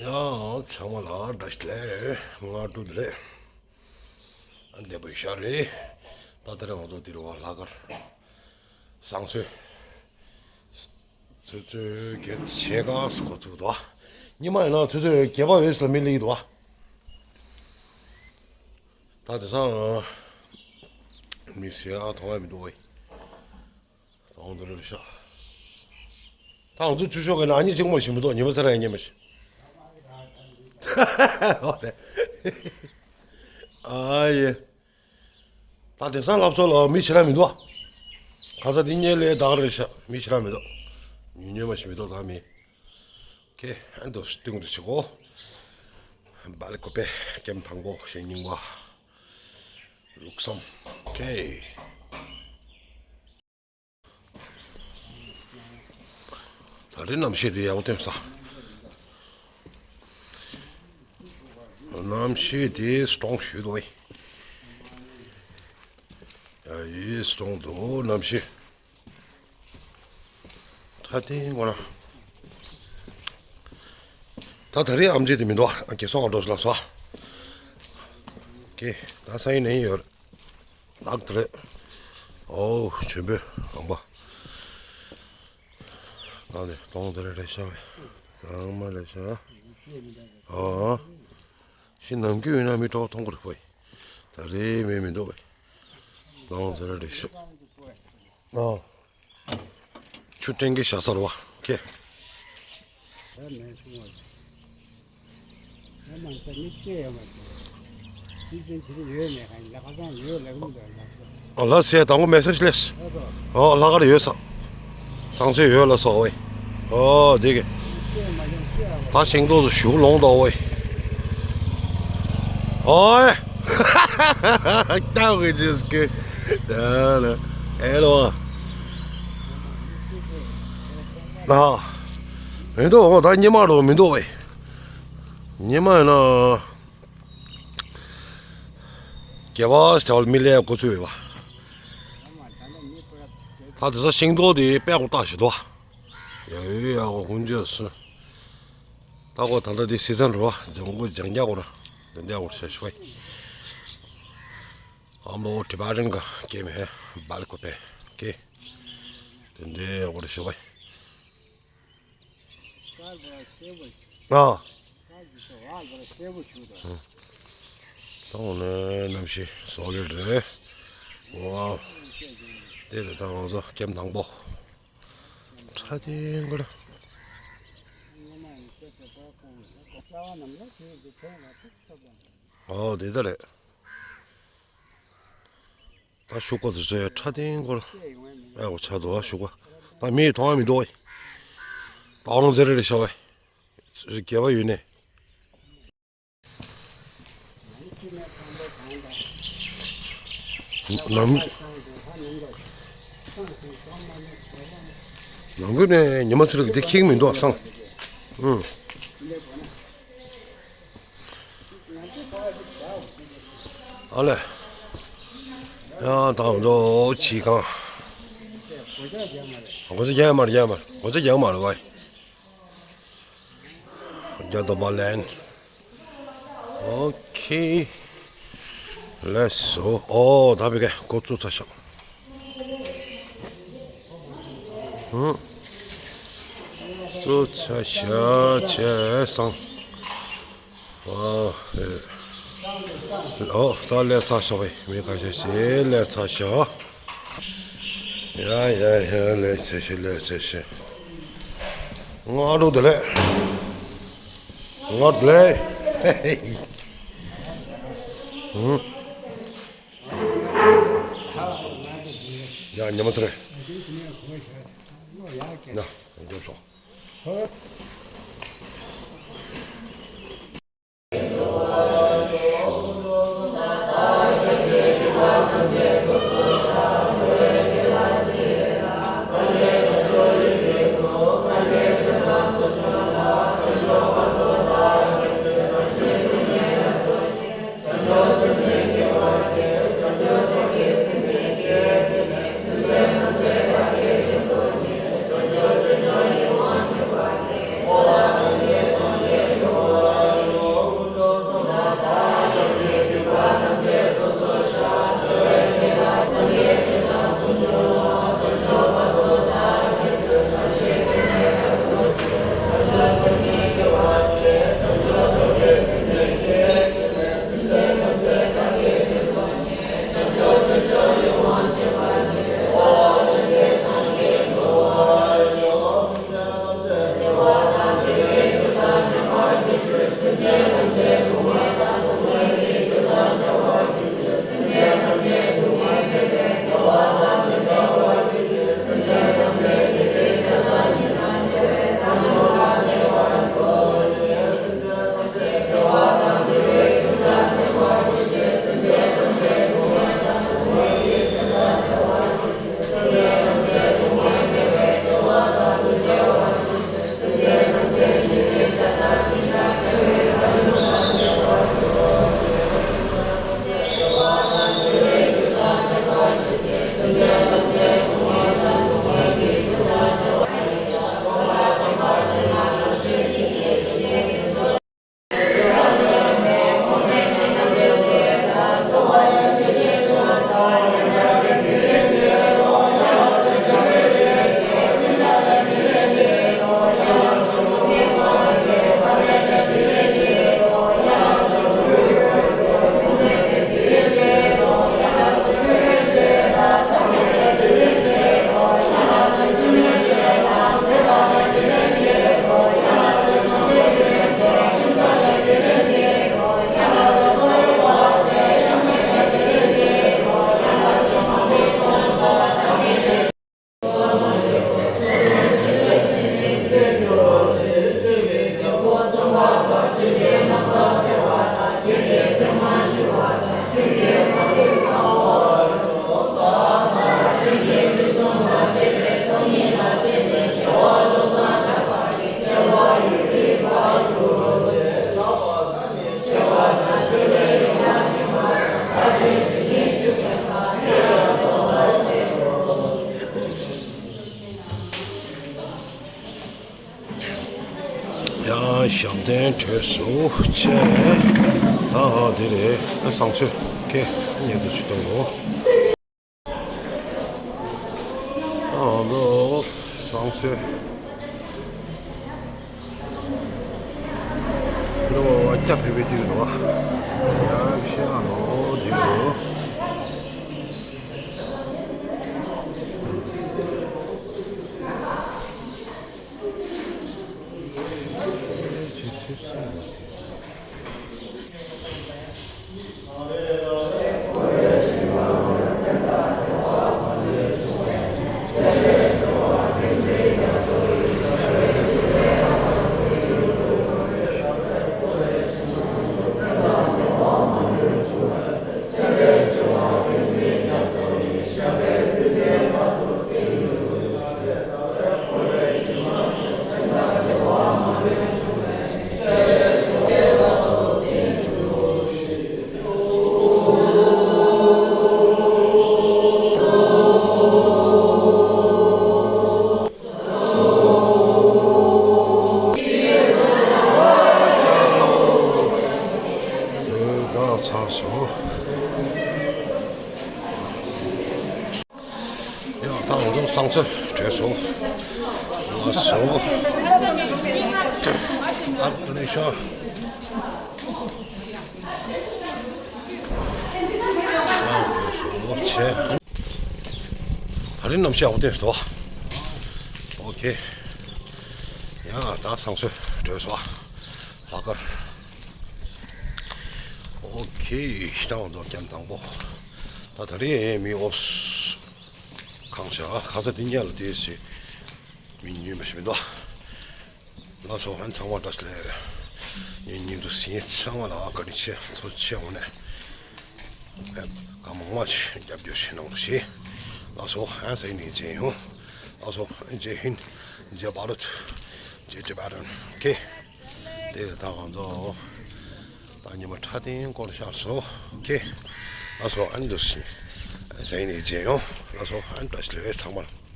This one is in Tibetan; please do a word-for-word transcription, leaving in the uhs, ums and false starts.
ཡང་ཚང་མ་ལ་བཀྲ་ཤིས་བདེ་ལེགས། སྔ་དྲོ་བདེ་ལེགས། ཨ་འདས་པའི་ཞག་རེད། ད་ལྟ་རེ་བ་དོ་དེ་རུ་བ་ལྷག་དཀར་བསང་གསོལ། ཚོད་ཚོད་གེ་ཆེ་ག་སུ་གོ་ཚུགས་དོ། ཉི་མ་ཡིན་ན་ཚོད་ཚོད་གེ་པ་འོས་ལ་མི་ལེགས་དོ། ད་དེ་སང་མི་ཟེར་ཨ་ཐོང་ཡ་མི་འདུག་བས། ད་ང་ཚོ་རེ་རེ་ཤག་ད་ང་ཚོ་ཆུ་ཤོག་གི་ན་ཨ་ནི་གཅིག་མ་ཞིག་མི་འདུག་ཉི་མ་ཚེ་ར་ཡ་ཉི་མ་ཞིག་ཨ་ཡེ། ད་དེང་སང་ལབ་སོ་ལ་མི་ཞེ་དྲག་མི་འདུག་ཁ་ས་དེ་སྔོན་ལས་དག་རེད་ཤག་མི་ཞེ་དྲག་མི་འདུག་ཉུང་ཉུང་མ་ཞིག་མི་འདུག་ད་མི། ཁེ་ཨན་དུ་སྟུང་དུ་ཞིག་གོ་བལ་ཀོ་པེ་ཀེམ་དང་པོ་ཞེ་རྙིང་བ། ལུགས་སམ། ཁེ། ད་རེས་གནམ་གཤིས་དེ་ཡག་པོ་ཐོན་ས། གནམ་གཤིས་དེ་སྟོང་ཞུ་དོ། ཡ་ཡི་སྟོང་དུ་གནམ་གཤིས། ད་དེ་ངོ་ན། ད་ད་རེས་ཨམ་ཆི་དེ་མི་འདུག་ཨ་ཀེ་སོང་ཨ་འགྲོ་ལ་སོ། ཀེ་ད་ས་ཡིན་ནས་ཡོད། ལག་དེ་རེད། ཨོ་ཆོས་འབོད་རང་པ། ད་དེ་གཏོང་དེ་རེད་རེད་ཤག་བས། ཚང་མ་རེད་ཤག་ཨོ། ཤི་ནམ་རྒྱུན་ཡིན་ན་མི་གྲོགས་མཐོང་གི་རེད་བས། ད་རེས་མེད་མི་འདུག་བས། གཏོང་དེ་རེད་རེད་ཤག་ཨོ། ཆུ་ཕྲན་གྱི་ཞྭ་སར་བ་ཁེ། ད་མེད་སོང་བ། ད་མ་ཚད་ནི་ཅི་ཡོད་མ་རེད། ཅི་ཅན་དེ་རིགས་ཡོད་མེད་གང་ཡིན་ལ་ཁ་སང་ཡོད་ལ་གི་མི་འདུག་ལ། ཨ་ལ་སེ་དང་པོ་མེ་སེ་ཇི་ལས། ཨ་ལ་ཁར་ཡོད་ས། སང་སེ་ཡོད་ལ་སོ་བས། ཨོ་དེ་གི། ད་ཤིང་ཏོག་ཏུ་ཞུགས་ལོང་དོ་བས། ཨོའི། ལྟ་བུ་ཅིག་གི། ཨེ་ལོ། ད། མི་འདུག་ཨོ་ད་ཉི་མ་རོ་མི་འདུག་བས། ཉི་མ་ཡིན་ན། རྒྱལ་བ་ཟེར་བ་མི་ལས་འགོ་ཚུགས་ཡོད་པ། ད་དེ་ས་ཤིང་ཏོག་དེ་དཔེ་གོ་བཏགས་ཞིག་འདུག་ཡ་ཡོད་ཡ་གོ་ཧུན་ཅེ་སུ། ད་གོ་ད་ལྟ་དེ་སི་ཛན་རོ་ལྗང་གུ་ལྗང་རྒྱ་གོ་ར། དེ་འདྲ་གོ་ཤ་ཤོད། ཨ་མོ་ཊི་བྷེ་ཊན་ག་ཀེ་མེ་བལ་ཀོ་པེ་ཀེ། དེ་འདྲ་གོ་ར་ཤོད། ཨ། ད་འོ་ནས་གནམ་གཤིས་བཟོ་ལེ་རེད། ཝའོ། དེ་རེད་ད་ང་ཚོ་ཀེམ་དང་པོ། ཁྲ་ཏིང་གོ་ར། ཨོ་དེ་ད་རེད། ད་ཤུག་པ་དེ་ཚོའི་ཁྲ་ཏིང་སྐོར་ཨེ་གོ་ཆ་དོ་ཤུག་པ། ད་མི་མཐོང་བ་མི་འདུག་བས། ད་རུང་ཟེར་རེ་ཤ་བས། རྒྱལ་བ་ཡོད་ནས། ནམ། ནམ་གུང་ནས་ཉི་མ་ཚེ་རིང་འདི་ཁེག་མི་འདུག་སང་། ཨུང་། ཨ་ལེ། ཡང་དང་འགྲོ་ཅི་གང་། གོ་ཆ་རྒྱག་མ་རེད་རྒྱག་མ་རེད་གོ་ཆ་རྒྱག་མ་རེད་བའི། རྒྱ་དོ་པ་ལན། ཨོ་ཁེ། ལེས་སོ། ཨོ་ད་བི་ཀེ་ཁོ་ཚོ་ཚ་ཤག་ཧུམ། ཚོ་ཚ་ཤག་ཆེ་སང་། ཨོ་ཨེ། ཨོ་ད་ལས་ཚ་ཤག་བས་མི་ཁ་ཤས་ཤིག་ལས་ཚ་ཤག་ཡ་ཡ་ཡ་ལས་ཚེ་ཤི་ལས་ཚེ་ཤི། ང་རུ་དེ་ལས། ང་དེ་ལས། ཧུམ། ཡ་ཉི་མ་ཚེ་རེད། ཡ་ཡ་རྒྱབ་ཤོག་ཞབས་བརྟན་གྲོལ་སོང་བྱས། ད་ཨ་དེ་རེད། ཨ་བསང་མཆོད་ཁེ་ཉེ་དུ་ཞིག་གཏོང་གོ། ཨ་ལོ་བསང་མཆོད། ལོ་སྐྱ་བེ་བེ་དེ་རེད་བ། ཡ་ཤ་ལོ་དེ་རེད། ད་ཚར་སོང་། ཡང་ད་ང་ཚོ་བསང་མཆོད་གྲོལ་སོང་། ལགས་སོ། ཨ་ཀུ་ནེ་ཤོ། བསང་གྲོལ་སོང་བྱས། ད་རིང་གནམ་གཤིས་ཡག་པོ་བསྟན་སོང་། ཨོ་ཁེ། ཡང་ད་བསང་མཆོད་གྲོལ་སོང་། ལྷག་དཀར། ཨོ་ཁེ། ད་ང་ཚོ་ཀེམ་དང་པོ། ད་ད་རེས་མི་ཨོ་གང་ཤ་ཁ་ས་དེ་ཉལ་ལ་དེ་སི་མི་ཉུང་བ་ཞིག་མི་འདུག་ལགས་སོ། ཨན་ཚང་མ་བཀྲ་ཤིས་བདེ་ལེགས། ངའི་ཉིན་དུ་ཟིན་ཚང་མ་ལ་བཀའ་དྲིན་ཆེ། ཐུགས་རྗེ་ཆེ། འོང་ནས་ག་མང་མ་ཞིག་རྒྱབ་སྐྱོར་བྱེད་གནང་ཞེས། ལགས་སོ། ཨན་ཟེར་ནས་མཇལ་ཡོང་། ལགས་སོ། ཨན་ཇེ་ཧིན། ཇེ་བྷ་རད། ཇེ་ཊི་བྷ་ཊན། ཨོ་ཁེ། དེ་རེད། ད་ང་ཚོ་ད་ཉི་མ་ཁྲ་ཏིང་སྐོར་ཤར་སོང་། ཨོ་ཁེ། ལགས་སོ། ཨན་འདུག་སེ་ཟེར་ནས་མཇལ་ཡོང་། ལགས་སོ། ཨན་བཀྲ་ཤིས་བདེ་ལེགས་ཚང་མར།